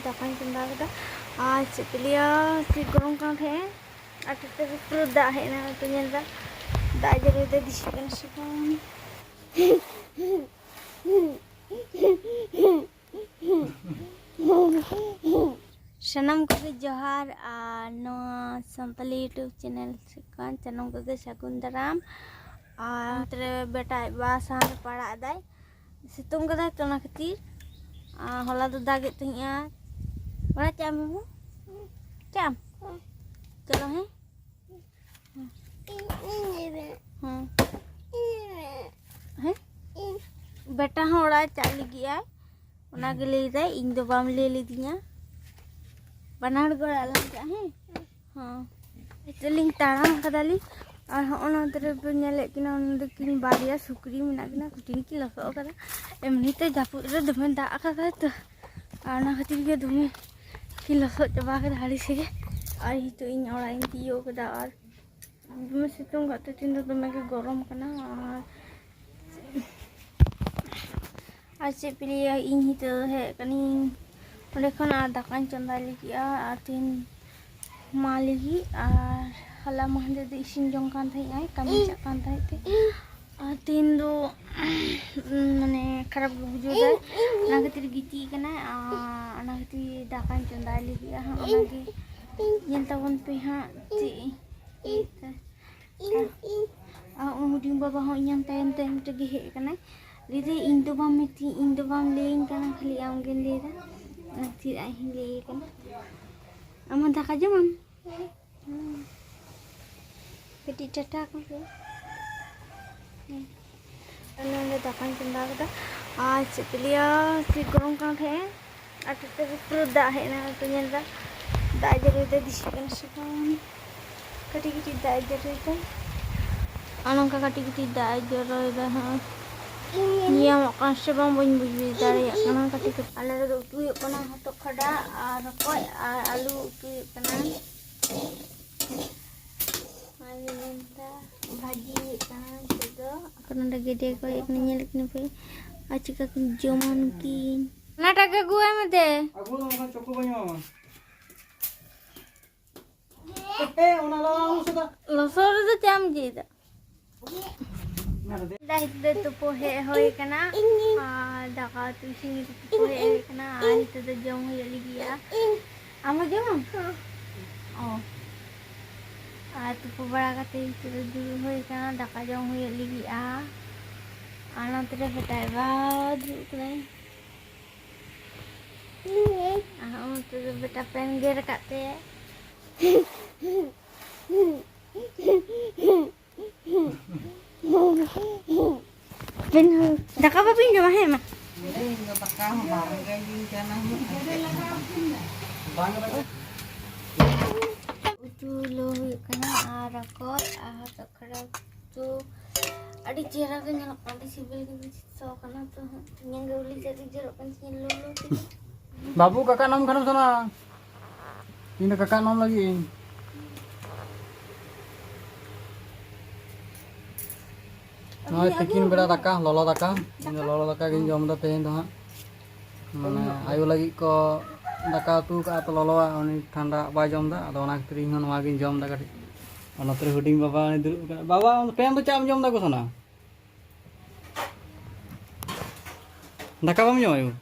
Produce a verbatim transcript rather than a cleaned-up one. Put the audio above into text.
ᱫᱟᱠᱟᱧ ᱪᱚᱸᱫᱟ ᱠᱮᱫᱟ᱾ ᱟᱨ ᱪᱮᱫ ᱯᱮ ᱞᱟᱹᱭᱟ, ᱥᱮ ᱜᱚᱨᱚᱢ ᱠᱟᱱ ᱛᱟᱦᱮᱸᱜᱼᱟ᱾ ᱟᱨ ᱛᱤᱛᱮ ᱯᱩᱨᱟᱹ ᱫᱟᱜ ᱦᱮᱡ ᱮᱱᱟ᱾ ᱛᱚ ᱧᱮᱞ ᱫᱟ, ᱫᱟᱜ ᱡᱚᱨᱚᱭ ᱫᱟ, ᱫᱤᱥᱟᱹᱜ ᱠᱟᱱᱟ ᱥᱮ ᱵᱟᱝ? ᱥᱟᱱᱟᱢ ᱠᱚᱜᱮ ᱡᱚᱦᱟᱨ, ᱟᱨ ᱱᱚᱣᱟ ᱥᱟᱱᱛᱟᱞᱤ YouTube channel ᱥᱮᱫ ᱠᱷᱚᱱ ᱥᱟᱱᱟᱢ ᱠᱚᱜᱮ ᱥᱟᱹᱜᱩᱱ ᱫᱟᱨᱟᱢ᱾ ᱟᱨ ᱚᱱᱛᱮ ᱨᱮ ᱵᱮᱴᱟ ᱟᱡ ᱵᱟ ᱥᱟᱦᱟᱱ ᱨᱮ ᱯᱟᱲᱟᱜ ᱮᱫᱟᱭ, ᱥᱤᱛᱩᱝ ᱠᱟᱫᱟᱭ ᱛᱚ, ᱚᱱᱟ ᱠᱷᱟᱹᱛᱤᱨ᱾ ᱟᱨ ᱦᱚᱞᱟ ᱫᱚ ᱫᱟᱜᱮᱫ ᱛᱟᱦᱮᱸᱜᱼᱟ᱾ ᱚᱲᱟᱜ ᱪᱟᱜ ᱟᱢ ᱵᱟᱹᱵᱩ? ᱪᱟᱜ ᱟᱢ? ᱪᱚᱞᱚ ᱦᱮᱸ᱾ ᱦᱮᱸ᱾ ᱦᱮᱸ? ᱵᱮᱴᱟ ᱦᱚᱸ ᱚᱲᱟᱜ ᱮ ᱪᱟᱜ ᱞᱟᱹᱜᱤᱫ ᱟᱭ, ᱚᱱᱟᱜᱮ ᱞᱟᱹᱭᱫᱟᱭ, ᱤᱧ ᱫᱚ ᱵᱟᱢ ᱞᱟᱹᱭ ᱞᱤᱫᱤᱧᱟ᱾ ᱵᱟᱱᱟ ᱦᱚᱲ ᱜᱮ ᱚᱲᱟᱜ ᱞᱟᱝ ᱪᱟᱜᱼᱟ, ᱦᱮᱸ? ᱦᱚᱸ᱾ ᱱᱤᱛᱚᱜ ᱞᱤᱧ ᱛᱟᱲᱟᱢ ᱠᱟᱫᱟᱞᱤᱧ᱾ ᱟᱨ ᱦᱚᱸᱜᱼᱚ ᱱᱚᱛᱮ ᱨᱮ ᱯᱮ ᱧᱮᱞᱮᱫ ᱠᱤᱱᱟ, ᱚᱱᱟ ᱫᱚᱠᱤᱱ ᱵᱟᱨᱭᱟ ᱥᱩᱠᱨᱤ ᱢᱮᱱᱟᱜ ᱠᱤᱱᱟ, ᱠᱩᱴᱷᱤᱱ ᱠᱤᱱ ᱞᱚᱥᱚᱫ ᱠᱟᱫᱟ᱾ ᱮᱢᱱᱤ ᱛᱮ ᱡᱟᱹᱯᱩᱫ ᱨᱮ ᱫᱚᱢᱮ ᱫᱟᱜ ᱠᱟᱫᱟᱭ ᱛᱚ, ᱟᱨ ᱚᱱᱟ ᱠᱷᱟᱹᱛᱤᱨ ᱜᱮ ᱫᱚᱢᱮ ᱠᱤᱱ ᱞᱚᱥᱚᱫ ᱪᱟᱵᱟ ᱠᱟᱫᱟ ᱟᱹᱲᱤᱥ ᱜᱮ᱾ ᱟᱨ ᱱᱤᱛᱚᱜ ᱤᱧ ᱚᱲᱟᱜ ᱤᱧ ᱛᱤᱭᱳᱜ ᱠᱟᱫᱟ᱾ ᱟᱨ ᱫᱚᱢᱮ ᱥᱤᱛᱩᱝ ᱠᱟᱜ ᱛᱮ ᱛᱮᱦᱮᱧ ᱫᱚ ᱫᱚᱢᱮ ᱜᱮ ᱜᱚᱨᱚᱢ ᱠᱟᱱᱟ᱾ ᱟᱨ ᱟᱨ ᱪᱮᱫ ᱯᱮ ᱞᱟᱹᱭᱟ, ᱤᱧ ᱱᱤᱛᱚᱜ ᱦᱮᱡ ᱠᱟᱹᱱᱟᱹᱧ ᱚᱸᱰᱮ ᱠᱷᱚᱱ, ᱟᱨ ᱫᱟᱠᱟᱧ ᱪᱚᱸᱫᱟᱭ ᱞᱟᱹᱜᱤᱫᱼᱟ᱾ ᱟᱨ ᱛᱮᱦᱮᱧ ᱢᱟ ᱞᱟᱹᱜᱤᱫ, ᱟᱨ ᱦᱚᱞᱟ ᱢᱟᱦᱫᱮᱨ ᱫᱚ ᱤᱥᱤᱱ ᱡᱚᱝ ᱠᱟᱱ ᱛᱟᱦᱮᱸᱜ ᱟᱭ, ᱠᱟᱹᱢᱤ ᱪᱟᱜ ᱠᱟᱱ ᱛᱟᱦᱮᱸᱜ ᱛᱮ᱾ ᱟᱨ ᱛᱮᱦᱮᱧ ᱫᱚ ᱢᱟᱱᱮ ᱠᱷᱟᱨᱟᱯ ᱜᱮ ᱵᱩᱡᱷᱟᱹᱣ ᱫᱟᱭ, ᱚᱱᱟ ᱠᱷᱟᱹᱛᱤᱨ ᱜᱤᱛᱤᱡ ᱠᱟᱱᱟᱭ᱾ ᱟᱨ ᱚᱱᱟ ᱠᱷᱟᱹᱛᱤᱨ ᱫᱟᱠᱟᱧ ᱪᱚᱸᱫᱟᱭ ᱞᱟᱹᱜᱤᱫᱼᱟ ᱦᱟᱸᱜ, ᱚᱱᱟᱜᱮ ᱧᱮᱞ ᱛᱟᱵᱚᱱ ᱯᱮ ᱦᱟᱸᱜ ᱪᱮᱫ ᱤᱧ ᱤᱧ, ᱤᱧ, ᱟᱨ ᱩᱱᱤ ᱦᱩᱰᱤᱧ ᱵᱟᱵᱟ ᱦᱚᱸ ᱤᱧᱟᱝ ᱛᱟᱭᱚᱢ ᱛᱟᱭᱚᱢ ᱛᱮᱜᱮ ᱦᱮᱡ ᱟᱠᱟᱱᱟᱭ᱾ ᱞᱟᱹᱭᱫᱟᱭ, "ᱤᱧ ᱫᱚ ᱵᱟᱢ ᱢᱤᱛᱟᱹᱧ, ᱤᱧ ᱫᱚ ᱵᱟᱢ ᱞᱟᱹᱭᱟᱹᱧ ᱠᱟᱱᱟ, ᱠᱷᱟᱹᱞᱤ ᱟᱢ ᱜᱮᱢ ᱞᱟᱹᱭᱫᱟ᱾" ᱚᱱᱟ ᱠᱷᱟᱹᱛᱤᱨ ᱟᱡ ᱦᱚᱸᱧ ᱞᱟᱹᱭ ᱟᱭ ᱠᱟᱱᱟ᱾ ᱟᱢ ᱦᱚᱸ ᱫᱟᱠᱟ ᱡᱚᱢᱟᱢ? ᱦᱩᱸ᱾ ᱠᱟᱹᱴᱤᱡ ᱴᱟᱴᱟ ᱟᱠᱚ ᱯᱮ᱾ ᱦᱩᱸ᱾ ᱱᱚᱰᱮ ᱫᱟᱠᱟᱧ ᱪᱚᱸᱫᱟ ᱠᱮᱫᱟ᱾ ᱟᱨ ᱪᱮᱫ ᱯᱮ ᱞᱟᱹᱭᱟ, ᱥᱮ ᱜᱚᱨᱚᱢ ᱠᱟᱱ ᱛᱟᱦᱮᱸᱜᱼᱟ᱾ ᱟᱨ ᱛᱤᱛᱮ ᱯᱩᱨᱟᱹ ᱫᱟᱜ ᱦᱮᱡ ᱮᱱᱟ, ᱛᱚ ᱧᱮᱞ ᱫᱟ, ᱫᱟᱜ ᱮ ᱡᱚᱨᱚᱭᱮᱫᱟ, ᱫᱤᱥᱟᱹᱜ ᱠᱟᱱᱟ ᱥᱮ ᱵᱟᱝ? ᱠᱟᱹᱴᱤᱡ ᱠᱟᱹᱴᱤᱡ ᱫᱟᱜ ᱮ ᱡᱚᱨᱚᱭᱮᱫᱟ᱾ ᱟᱨ ᱱᱚᱝᱠᱟ ᱠᱟᱹᱴᱤᱡ ᱠᱟᱹᱴᱤᱡ ᱫᱟᱜ ᱮ ᱡᱚᱨᱚᱭᱮᱫᱟ ᱦᱟᱸᱜ᱾ ᱧᱮᱧᱟᱢᱚᱜ ᱠᱟᱱᱟ ᱥᱮ ᱵᱟᱝ, ᱵᱟᱹᱧ ᱵᱩᱡᱽ ᱫᱟᱲᱮᱭᱟᱜ ᱠᱟᱱᱟ᱾ ᱠᱟᱹᱴᱤᱡ ᱠᱟᱹᱴᱤᱡ ᱟᱞᱮ ᱨᱮᱫᱚ ᱩᱛᱩ ᱦᱩᱭᱩᱜ ᱠᱟᱱᱟ ᱦᱚᱛᱚᱫ ᱠᱷᱟᱰᱟ ᱟᱨ ᱨᱚᱠᱚᱡ ᱟᱨ ᱟᱹᱞᱩ ᱩᱛᱩ ᱦᱩᱭᱩᱜ ᱠᱟᱱᱟ᱾ ᱟᱨ ᱧᱮᱞ ᱫᱟ, ᱵᱷᱟᱹᱡᱤ ᱦᱩᱭᱩᱜ ᱠᱟᱱᱟ ᱱᱤᱛᱚᱜ ᱫᱚ᱾ ᱟᱨ ᱱᱚᱰᱮ ᱜᱮᱰᱮ ᱠᱚ ᱦᱮᱡ ᱠᱟᱱᱟ, ᱧᱮᱞᱮᱫ ᱠᱤᱱᱟ ᱯᱮ᱾ ᱟᱨ ᱪᱮᱫᱠᱟ ᱠᱤᱱ ᱡᱚᱢᱟ ᱱᱩᱠᱤᱱ᱾ ᱚᱱᱟᱴᱟᱜ ᱜᱮ ᱟᱹᱜᱩᱣᱟᱭ ᱢᱮ ᱫᱮ᱾ ᱟᱹᱜᱩ ᱫᱚ ᱵᱟᱝᱠᱷᱟᱱ ᱪᱚᱠᱚ ᱵᱟᱹᱧ ᱮᱢᱟᱢᱟ᱾ ᱮ, ᱚᱱᱟ ᱞᱟᱣᱟ ᱟᱹᱞᱩ ᱥᱟᱫᱟ᱾ ᱞᱚᱥᱚᱫ ᱨᱮᱫᱚ ᱪᱮᱫ ᱮᱢ ᱤᱫᱤᱭᱮᱫᱟ? ᱚᱱᱟ ᱨᱮ ᱫᱮ᱾ ᱫᱟ ᱦᱤᱛ ᱫᱚ ᱛᱩᱯᱩ ᱦᱮᱡ ᱦᱩᱭ ᱠᱟᱱᱟ᱾ ᱟᱨ ᱫᱟᱠᱟ ᱩᱛᱩ ᱤᱥᱤᱱ ᱠᱟᱛᱮ ᱛᱩᱯᱩ ᱦᱮᱡ ᱦᱩᱭ ᱠᱟᱱᱟ᱾ ᱟᱨ ᱦᱤᱛ ᱫᱚ ᱡᱚᱢ ᱦᱩᱭᱩᱜ ᱞᱟᱹᱜᱤᱫᱼᱟ᱾ ᱟᱢ ᱦᱚᱸ ᱡᱚᱢᱟᱢ? ᱚ᱾ ᱟᱨ ᱛᱩᱯᱩ ᱵᱟᱲᱟ ᱠᱟᱛᱮ ᱱᱤᱛᱚᱜ ᱫᱚ ᱫᱩᱲᱩᱵ ᱦᱩᱭ ᱠᱟᱱᱟ, ᱫᱟᱠᱟ ᱡᱚᱢ ᱦᱩᱭᱩᱜ ᱞᱟᱹᱜᱤᱫᱼᱟ᱾ ᱟᱨ ᱱᱚᱛᱮ ᱨᱮ ᱵᱮᱴᱟᱭ ᱵᱟ ᱫᱩᱲᱩᱵ ᱠᱟᱱᱟᱭ᱾ ᱟᱨ ᱱᱚᱛᱮ ᱫᱚ ᱵᱮᱴᱟ ᱯᱮᱱ ᱜᱮᱨ ᱟᱠᱟᱫ ᱛᱮ᱾ ᱫᱟᱠᱟ ᱵᱟᱵᱤᱱ ᱡᱚᱢᱟ? ᱦᱮᱸ, ᱢᱟ᱾ ᱤᱧ ᱫᱚ ᱫᱟᱠᱟ ᱦᱚᱸ ᱵᱟᱝ ᱨᱮᱸᱜᱮᱡᱤᱧ ᱠᱟᱱᱟ᱾ ᱩᱛᱩ ᱞᱚ ᱦᱩᱭᱩᱜ ᱠᱟᱱᱟ ᱟᱨ ᱨᱚᱠᱚᱡ ᱟᱨ ᱦᱚᱛᱚᱫ ᱠᱷᱟᱰᱟ ᱩᱛᱩ᱾ ᱟᱹᱰᱤ ᱪᱮᱦᱨᱟ ᱜᱮ ᱧᱮᱞᱚᱜ ᱠᱟᱱᱟ, ᱟᱹᱰᱤ ᱥᱤᱵᱤᱞ ᱜᱮ ᱥᱚ ᱠᱟᱱᱟ᱾ ᱛᱚ ᱦᱟᱸᱜ ᱧᱮᱞ ᱜᱮ ᱩᱞᱤ ᱫᱟᱜ ᱜᱮ ᱡᱚᱨᱚᱜ ᱠᱟᱱ ᱛᱤᱧᱟᱹ ᱞᱚ ᱞᱚ ᱛᱮᱜᱮ᱾ ᱵᱟᱹᱵᱩ, ᱠᱟᱠᱟ ᱱᱚᱢ ᱠᱷᱟᱱᱮᱢ ᱥᱟᱱᱟ? ᱤᱧ ᱫᱚ ᱠᱟᱠᱟ ᱱᱚᱢ ᱞᱟᱹᱜᱤᱫ ᱤᱧ᱾ ᱱᱚᱜᱼᱚᱭ ᱛᱤᱠᱤᱱ ᱵᱮᱲᱟ ᱫᱟᱠᱟ, ᱞᱚᱞᱚ ᱫᱟᱠᱟ᱾ ᱤᱧ ᱫᱚ ᱞᱚᱞᱚ ᱫᱟᱠᱟ ᱜᱤᱧ ᱡᱚᱢ ᱮᱫᱟ ᱛᱮᱦᱮᱧ ᱫᱚ ᱦᱟᱸᱜ᱾ ᱢᱟᱱᱮ ᱟᱭᱳ ᱞᱟᱹᱜᱤᱫ ᱠᱚ ᱫᱟᱠᱟ ᱩᱛᱩ ᱠᱟᱜᱼᱟ ᱛᱚ, ᱞᱚᱞᱚᱣᱟᱜ, ᱩᱱᱤ ᱴᱷᱟᱱᱰᱟ ᱵᱟᱭ ᱡᱚᱢ ᱮᱫᱟ, ᱟᱫᱚ ᱚᱱᱟ ᱠᱷᱟᱹᱛᱤᱨ ᱤᱧ ᱦᱚᱸ ᱱᱚᱣᱟ ᱜᱤᱧ ᱡᱚᱢ ᱮᱫᱟ ᱠᱟᱹᱴᱤᱡ᱾ ᱟᱨ ᱱᱚᱛᱮ ᱨᱮ ᱦᱩᱰᱤᱧ ᱵᱟᱵᱟ ᱩᱱᱤ ᱫᱩᱲᱩᱵ ᱟᱠᱟᱱᱟ᱾ ᱵᱟᱵᱟ, ᱟᱢ ᱫᱚ ᱯᱮᱱ ᱫᱚ ᱪᱮᱫ ᱮᱢ ᱡᱚᱢ ᱮᱫᱟ ᱜᱚ ᱥᱚᱱᱟ? ᱫᱟᱠᱟ ᱵᱟᱢ ᱡᱚᱢᱟ ᱭᱳ?